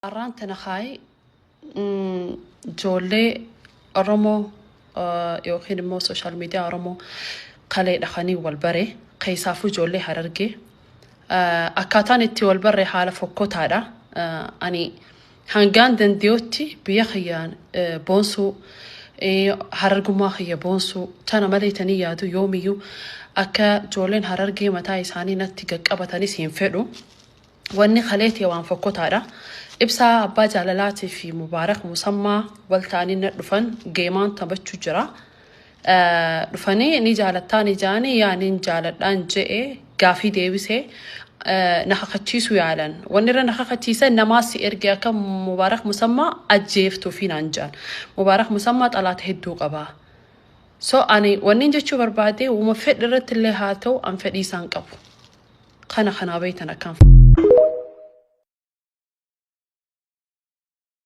Arraan tana kaayi ijoollee Oromoo yookiin immoo sooshaal miidiyaa Oromoo kalee dhaqanii wal bare keessaafuu ijoollee Harargee akkaataan itti wal barre haala fokkotaadha. Ani hangaan danda'utti biyya kiyyaan boonsuu, Harargummaa kiyya boonsuu tana malee tanii yaadu yoomiyyuu akka ijoolleen Harargee mataa isaanii natti gaqqabatanis hin fedhu. Wanni kalee ta'e waan fokkotaadha. Ibsaa Abbaa Jaalalaatii fi Mubaarak Musammaa wal ta'anii na dhufan, geemaan taphachuu jira. Dhufanii ni jaalattaa ni jaanii, yaa nin jaaladhaan je'e, gaafii deebisee na kakachiisuu yaalan. Wanni irra na kakachiisan namaa si erge akka Mubaarak Musammaa ajjeeftuufi naan ja'an. Mubaarak Musammaa xalaata hedduu qaba. So ani wanni jechuu barbaade wuma fedhi irratti illee haa ta'u an fedhii isaan qabu. Kana kanaa beektan akkaan.